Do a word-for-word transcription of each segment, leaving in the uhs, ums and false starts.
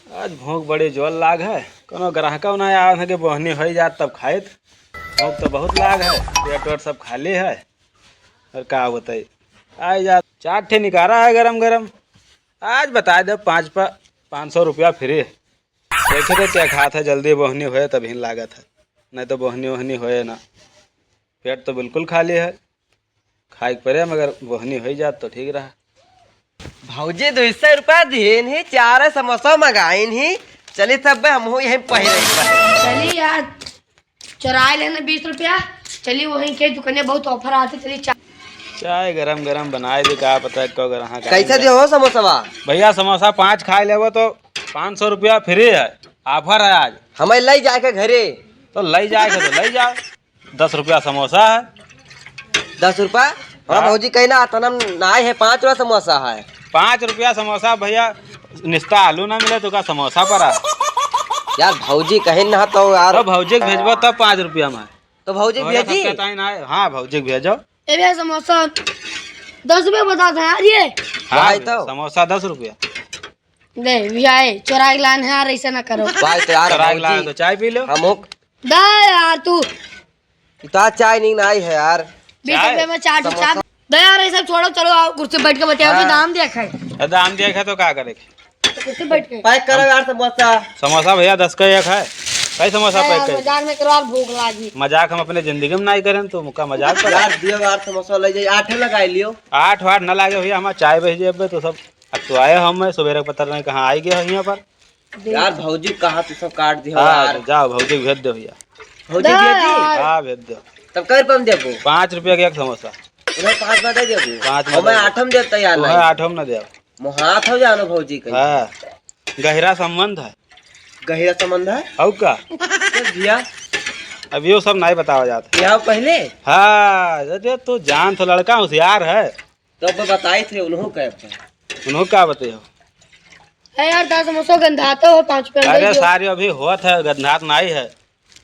आज भूख बड़ी जोर लाग है, कोनो ग्राहकव ना आवे है कि बोहनी होई जात तब खाइत। भूख तो बहुत लाग है, पेट वेट सब खाली है। और का बताई, आई जात चार ठे निकारा है गरम गरम। आज बताइ देब, पाँच पा, पाँच सौ रुपया फ्री। देखे तो क्या खात है, जल्दी बोहनी होए तब ही लागत है, नहीं तो बोहनी वोहनी होए ना। पेट तो बिल्कुल खाली है, खाए के पड़े, मगर बोहनी होई जात तो ठीक रहा। भौजी दुई सौ रुपया दिहिन ही, चार समोसा मंगाइन ही, चली तब हमहू यहीं पहिरे। चली यार, चोराए लेने बीस रुपया, चली वहीं के दुकाने बहुत offer आते, चली चा- चाय गरम गरम बनाए दे, का पता है कब ग्राहक आए। कैसे दियो हो समोसवा? भैया समोसा पाँच खाए लेबो तो पाँच सौ रुपया फ्री है, offer है आज। हमें लई जाए के घरे। तो लई जाए के तो लई जाओ। दस रुपया समोसा है। दस रुपया? हाँ, हाँ। भौजी कहीं ना, तनम ना है, पाँच रुपया समोसा है। पाँच रुपया समोसा भैया, निस्ता आलू ना मिले तो का समोसा परा? यार भौजी कहीं ना तो यार। तो भौजी के भेजबो तब पाँच रुपया में। तो भौजी और भेजी? सबके ताई ना है। हाँ, भौजी के भेजो। ए भैया समोसा दस रुपया बता था यार ये। हाँ, भाई तो। समोसा दस रुपया। दे भैया, ए, चोराए के लान है यार, ऐसे ना करो। भाई तो यार चोराए के लान भौजी। तो चाय पी लो। हम हो दे यार तू। इतना चाय नहीं ना आई है यार। बीस चाय? रुपए में चार ठो समोसा। चाय। दे यार, ये सब छोड़ो, चलो आओ, कुर्सी बैठ के बतियाओ, अभी हाँ। दाम दिया खाए। अरे दाम दिया खाए तो का करे? तो कुर्सी बैठ के। पैक करो यार समोसा। समोसा भैया दस का एक है। कई समोसा दे पैक यार, कर? मजाक में करो यार, भूख लागी। मजाक हम अपने जिंदगी में नहीं करें, तो मुका मजाक कर। यार दियो यार समोसा ले जाइए, आठ लगा लियो। आठ वाठ ना लागे भैया, हमार चाय बज जेबे तो सब। अब तो आए हम, मैं सुबेरे पता नहीं कहाँ आई गए हो यहाँ पर। यार भौजी कहा तू सब काट दियो हाँ, यार। तो जाओ भौजी भेज दो भैया। भौजी दा भेज दी? यार। हाँ, भेज दो। तब कै रुपया में देबो? पाँच रुपया के एक समोसा। उन्हें पाँच में दे देबो? पाँच में और मैं दे देबो। आठम देता यार तो है, नहीं। आठम ना दे। मोहात हो जानो भौजी कहीं। हाँ, गहिरा संबंध है। गहिरा संबंध है? और का? तो भैया? अब यो सब नहीं बतावा जाता। यहाँ पहले? हाँ, अरे तू जान तो लड़का होशियार है। तो अब बताई थे उन्हों का। उन्हों का बताई हो? ए यार, दा समोसा गंधाता हो, पाँच रुपया में अरे दे दियो। सारी अभी होत है, गंधात नाई है।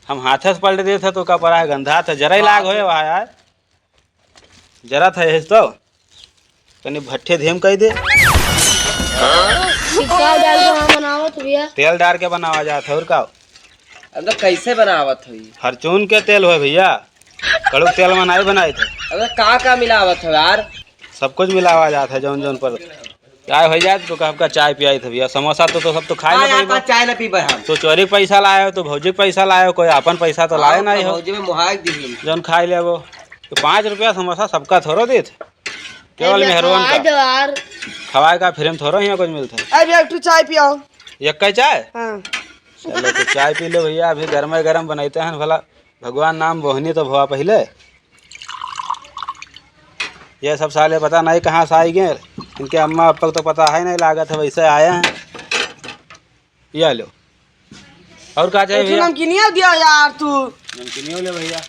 हम हाथे से पलट देत है तो का परा है, गंधात है, जरा ही लाग होए वहाँ यार। जरा था यही तो। तनी भट्ठे धेम कह दे। सिक्का डाल के वहाँ बनावत भैया। तेल डाल के बनावा जात है, और का? अब तो कैसे बनावत हो ये? फॉर्चून के तेल हो भैया, कड़ू तेल में नहीं बनाई थे। अब तो का का मिलावत हो यार? सब कुछ मिलावा जात है, जौन जौन पर चाय हो जाए तो आपका चाय पियाई थे भैया। समोसा तो, तो सब तो खाए हाँ ना यार, पइबो। तो चाय ना पीबे हम। तो चोरी के पैसा लाए हो, तो भौजी के पैसा लाए हो, कोई अपन पैसा तो लाए हाँ, नहीं तो हो। भौजी में मुहाक दी। जौन खाए लेबो। तो पाँच रुपया समोसा सबका थोड़ो देत। केवल अरे मेहरवन खवाए का। दो यार। खवाए का फ्री में थोड़ो हियाँ कुछ मिलत है। अरे एक ठो चाय पियाओ। एक का चाय? हाँ। चलो तो चाय पी लो भैया, अभी गरमे गरम बनैते हैं भला। भगवान नाम बोहनी तो भवा पहिले। ये सब साले पता नहीं कहाँ से आई गए, इनके अम्मा पापा को तो पता है नहीं, लागत है वैसे आए हैं। ये लो। और का चाहिए एक ठो भैया? नमकीनिया दिया यार तू। नमकीनिया ले भैया।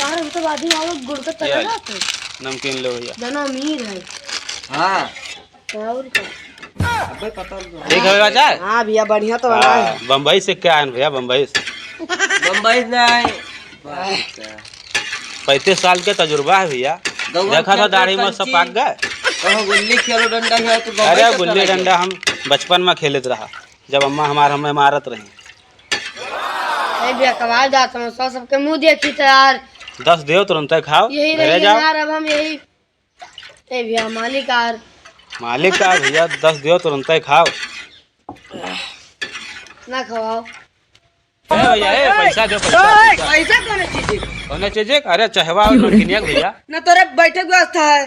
यार हम तो बाजी वालों गुड़ का ये तला लो। ना तू। नमकीन लो भैया। जना अमीर है। हाँ। और का? अबे पता नहीं। ठीक है भैया, चाय? हाँ भैया, बढ़िया तो बना है। हाँ, बम्बई से क्या है भैया, बम्बई से? बम्बई से नहीं। पैंतीस साल के तजुर्बा है भैया। गौवा देखा था खेलते दाढ़ी में सब कंची। पाक गए। कहो गुल्ली खेलो डंडा खेलो तो बम्बई अरे से गुल्ली चला गया। डंडा हम बचपन में खेलत रहा, जब अम्मा हमार हमें मारत रही। ए भैया, कबाब दा समोसा सबके मुंह देखी थे यार। दस दियो तुरंत खाओ, यही घरे रही जाओ। यार, अब हम यही। ए भैया, मालिक यार। मालिक का भैया, दस दियो तुरंत खाओ। ना खवाओ। ए भैया, ए, पैसा दे, पैसा, पैसा। पैसा कौन चीज है? कौन चीज है? अरे, चहवा और नमकीनिया भैया। ना तोरे बैठे के व्यवस्था है।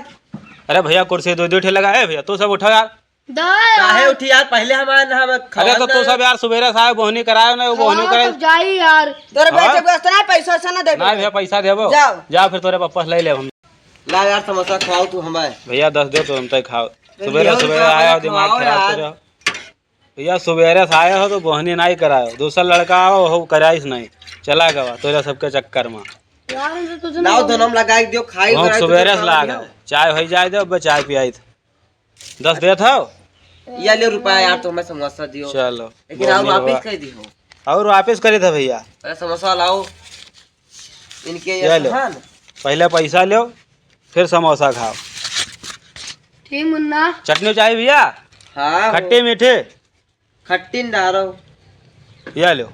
अरे भैया, कुर्सी दो, दो ठे लगा है भैया, तू सब उठाओ यार। दा काहे यार। उठी यार, पहले हमारे ना हम अरे तो तू सब यार सुबेरे से आए, बोहनी कराए ना, वो बोहनी हाँ, कराए। तब जाई यार। तोरे हाँ? बैठे के व्यवस्था ना, पैसा वैसा ना दे। ना भैया, पैसा देबो। जाओ। जा फिर तोरे वापस ले ले हम। ला यार, समोसा खवाओ तू हमें। भैया, दस दे तो हम तय खाओ। अरे सुबेरे, लियो सुबेरे उनका आया हो, दिमाग खवाओ खराब यार। करे हो। भैया, सुबेरे से आया हो तो बोहनी नहीं करायो। दूसरा लड़का आओ, हो कराइस नहीं। चला गवा तोरा सबके चक्कर में। यार, हमसे तुझे लाओ, ना दोनों में लगा के दियो, खाई हम बनाई तो सुबेरे से खाओ लाग दियो। है। चाय हो जाए दे, अब चाय पियाई थे। दस देत हो? या ले रुपया यार, तो हमें समोसा दियो। चलो। लेकिन आप बोहनी वापस हुआ। कर दी हो। और वापस करे थे भैया। अरे समोसा लाओ। इनके ये ये लो। हाँ ना। पहले पैसा लो, फिर समोसा खाओ। जी मुन्ना। चटनी चाहिए भैया? हाँ, खट्टे मीठे? खट्टी न डालो। या लो।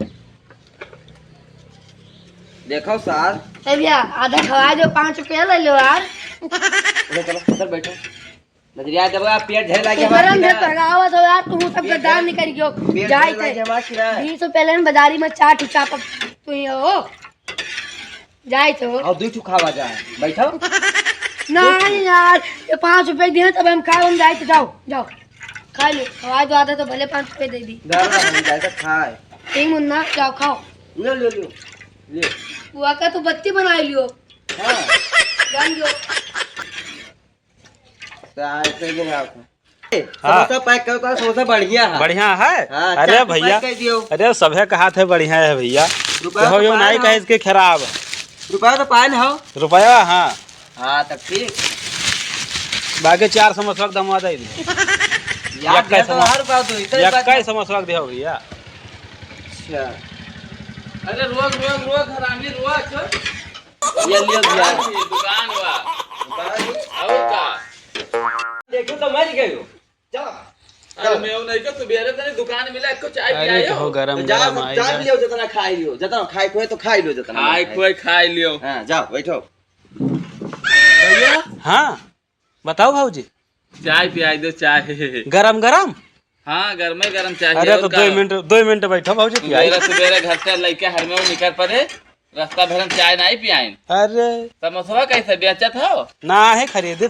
देखो सार। ए भैया, आधा खवा दो, पाँच रुपया ले लो यार। उधर चलो, उधर बैठो। नजरिया जब आप पेट झरे लागे तू हमार गरम किना। से पकावत हो यार, तू सब पेट गद्दार झरे, निकल गयो। पेट जाए झरे थे। लागे हमार किना। बीस रुपया लेन बाजारी में चाट चाप तू ही हो। जाए तो। और दू ठो खावा जाए। बैठो। नहीं यार, ये पाँच रुपया दिए तब हम खाए, हम जाए तो जाओ, जाओ। खा लो, खवा दो आधा तो भले पाँच रुपया दे दी। दादा, हम जाए तो खाए। ए मुन्ना, जाओ खाओ। ले, ले, ले। ले। बुआ का तू बत्ती बनाई लियो। हाँ। जान दो। तो ऐसे ही बनाओ। हाँ। समोसा पैक करो तो समोसा बढ़िया है। बढ़िया है? हाँ, अरे चार ठो भैया, पैक कर दियो। अरे सभे कहात है बढ़िया है भैया। रुपया कहो तो यो पाए नहीं ना। कहे इसके खराब। रुपया तो पाए ना हो। रुपया, हाँ। हाँ, तब ठीक। बाकी चार समोसा के दमवा दे दे। यार, यक्का दिया तो समोसा, हर रुपया दो, इतना रुपया यक्का दो। समोसा के दिया भैया। अच्छा। अरे रोक, रोक, रोक, हरामी, रोक। ये लियो भैया। दुकान बा। दुकान? और का? देखो तो मर गयो। चलो। अरे मैं नहीं तो सुबेरे तनी दुकान मिला, एको चाय अरे पियायो। कहो गरम तो जाओ, गरम सब आई चाय है। पियो, जितना खाई लियो, जितना खाए खोए तो खाई लियो, जितना खाए खाए। खोए खाई लियो। हाँ, जाओ, बैठो। भैया। हाँ, बताओ भौजी। चाय पियाई दो, चाय। गरम गरम? हाँ, गरमे गरम चाय। अरे और तो का? दो मिनट, दो मिनट बैठो भौजी, पियाई। सुबेरे सुबेरे घर से लइके हर में निकर पड़े, रास्ता भर हम चाय नहीं पियाइन। अरे। समोसवा कैसे बेचत हो? ना है खरीदे।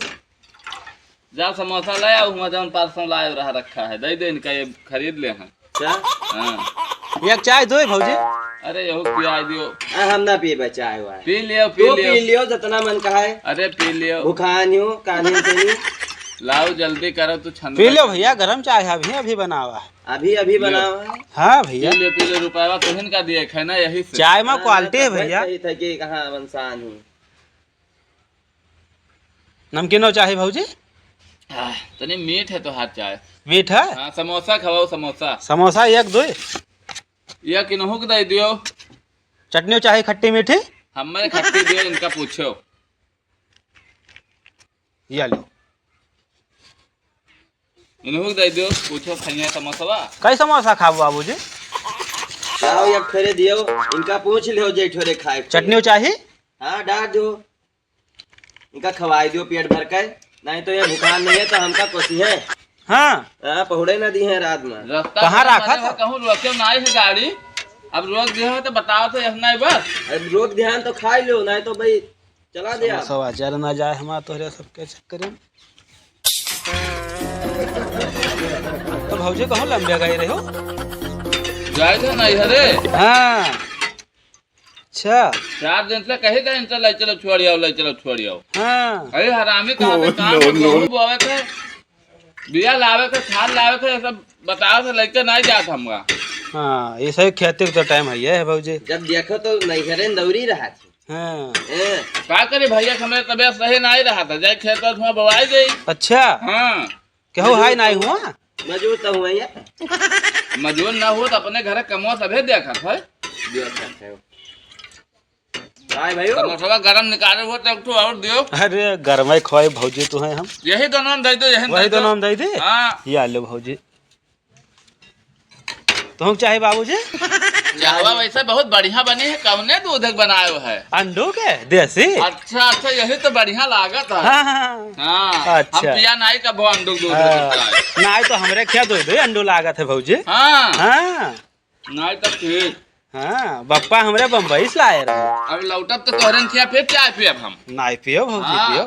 जाओ समोसा ले आओ, हुआं जौन पार्सल लाए रहा रखा है, दे दे इनका, ये खरीद ले हैं। क्या? हाँ। एक चाय दो भौजी। अरे यहू पिया दियो। आ, हम ना पीबे चाय वाय। पी लियो, पी तू लियो। पी लियो जितना मन कहा है। अरे पी लियो। भुखान हो, कान्हे से नहीं। लाओ जल्दी करो, तू छंद पी लियो भैया, गरम चाय है, अभी, अभी बनावा है। अभी, अभी लियो। बनावा है। हाँ भैया। पी लियो, पी लियो, रुपया तो हिनका दिए है ना, यही से। चाय में हाँ, क्वालिटी है तब भैया। सही था कि कहाँ इंसान हूँ। नमकीनो चाही भौजी? आह, तनी मीठ है तोहार चाय। मीठ है? हाँ, समोसा खवाओ, समोसा। समोसा एक दो। एक इनहू के दे दियो। चटनियो चाही खट्टी मीठी? हमें खट्टी दियो, इनका पूछो। या लो। इनहू के दे दियो, पूछो खइया समोसवा। कई समोसा खाबो बाबूजी? लाओ एक ठोरे दियो, इनका पूछ लियो जे ठोरे खाए के। चटनियो चाही? हाँ, डाल दो। इनका खवाई दियो पेट भर के, नहीं तो ये भुखान नहीं है तो हमका कोसी है। हाँ। हाँ, पहुड़े ना दी है रात में। रास्ता कहाँ में रखा मरे था? हो, कहूँ रोके ना आई है गाड़ी, अब रोक दिया है तो बताओ तो यह नहीं बस। अब रोक दिया है तो खाई लो, नहीं तो भाई चला दे आप। समोसा जर ना जाए हमारा तोहरे सबके चक्कर में। तो भौजी कहूँ लंबे गए रहे हो? जाए थे नहीं हरे। हाँ। अच्छा। चार दिन से कही था इनसे ले चलो छोड़ आओ, ले चलो छोड़ आओ। हाँ। अरे हरामी कहाँ पे काम no, no। बोवे थे, बिया लावे थे, खाद लावे थे, ये सब बताओ थे, लेके नहीं जात हमका। हाँ, ये सही खेती का तो टाइम है, ये है भौजी। जब देखो तो नैहरे दौरी रहा थी। हाँ। हैं? का करी भैया, हमारे तबीयत सही नहीं रहा था, जाए खेत में बोवाई गई। अच्छा। हाँ। केहू हाय नाई हुआ? मजूर तो हुआ यार। मजूर ना हो तो अपने घर कमवा सभे देखत है। देखत है। हाय भाई। समोसवा गरम निकाले हो तो एक ठो और दियो। अरे गरमे खोए भौजी तू है हम। यही दोनों में दे दो, यही वही दे दो। दोनों में दे दे? हाँ। ये आलू भौजी। तुहूँ चाही बाबूजी? चाहवा वैसे बहुत बढ़िया बनी है, कौने दूध के बनायो है? अंडू के, देसी। अच्छा, अच्छा, यही तो बढ़िया लागत है। हाँ, हाँ, हाँ। हाँ, अच्छा। हम पिया नाई कबो अंडू दूध हाँ। के चाय। नाई तो हमरे क्या दूध है, अंडू लागत है भौजी। हाँ। हाँ। नाई तो ठीक। हाँ, बप्पा हमरे बम्बई से लाए रहे। अब लौटब तो तोहरे खिया फिर चाय पियब हम। नाई पियो भौजी, हाँ। पियो।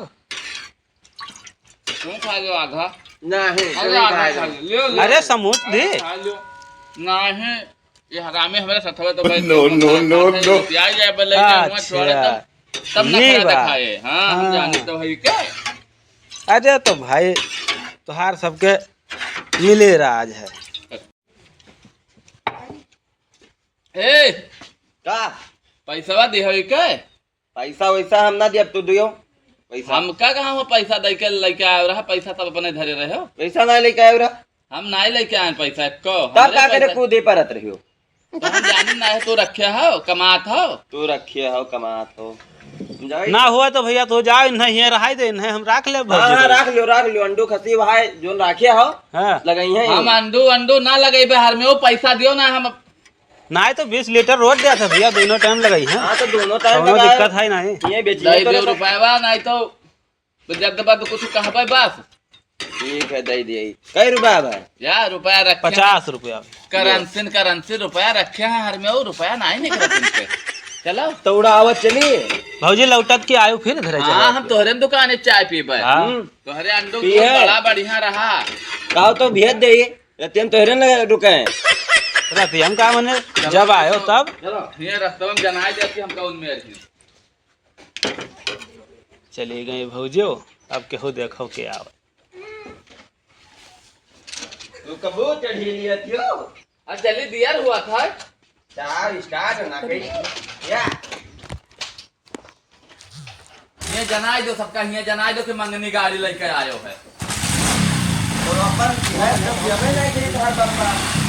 तू खा लो आधा। नहीं, अरे तू आधा खा खा लो। लो, ले लो, ले अरे लो। समूत दे। अरे खा लो। नहीं, ये हरामी हमारे साथ में तो भाई no, no, no, no। प्याज है, बोले कि वहाँ अच्छा। छोड़े तब, तब ना ये खड़ा बात। दिखाए। हाँ, हम हाँ। जाने तो भाई क्या? अरे तो भाई, तोहार सबके मिले राज है। ए, का? पैसवा दिहई के? पैसा वैसा हम ना दियब, तू दियो पैसा। हमका कहाँ हो पैसा दे के लेके आयो रहा, पैसा तब अपने धरे रहे हो। पैसा ना लेके आयो रहा। हम नाई लेके आए पैसा, को तब हमरे का करे पैसा। कूदे परत रहियो? तो हम जानी ना है, तू रखे हो, कमात हो। तू रखे हो, कमात हो। हम जाई। ना हुआ तो भैया, तू जाओ, इन्हें हियाँ रहाई दे, इन्हें हम राख ले हाँ, भौजी हाँ, के। राख लियो, राख लियो, अंडू खसी भाई, जोन राखे हो, हाँ। लगई हैं। हम अंडू, अंडू ना लगई बे, हर में वो पैसा दियो ना, हम ना है तो बीस लीटर रोज देत है भैया, दोनों टाइम लगई हैं। हाँ, तो दोनों टाइम कौनो लगाए। दिक्कत है नहीं। ये बेचिए दे तो दियो रखो। रुपयवा, नहीं तो, तो जब दबा तो कुछ कहबे बस। ठीक है, दे दिए। कई रुपया बा? या रुपया रखे हैं। पचास रुपया। करेंसी, करेंसी रुपया रखे हैं हर में, वो रुपया नहीं निकलत इनसे। चलो। तो उड़ावत चली। भौजी लौटत के आयो फिर घर हाँ, चला हम के। तोहरे दुकाने चाय पीबे। हाँ। हम्म। तोहरे अंडू पिए। बड़ा बढ़िया रहा। कहो तो भेज दे, रतियन तोहरे न रुके। रतियन का मने, जब आयो तब। चलो, ये रस्तवा में जनाई देती हम कौन मेर ही। चली गई भौजियो, अब केहू देखो के आवे। तू कबो चढ़ी लिया थियो? आ, जल्दी दियर हुआ था। चार स्टार्ट ना करी। या। ये जनाई दो सबका, ये जनाई दो कि मंगनी गाड़ी लेके आयो है। तो अपन है, जब जमे नहीं करी तो हर बार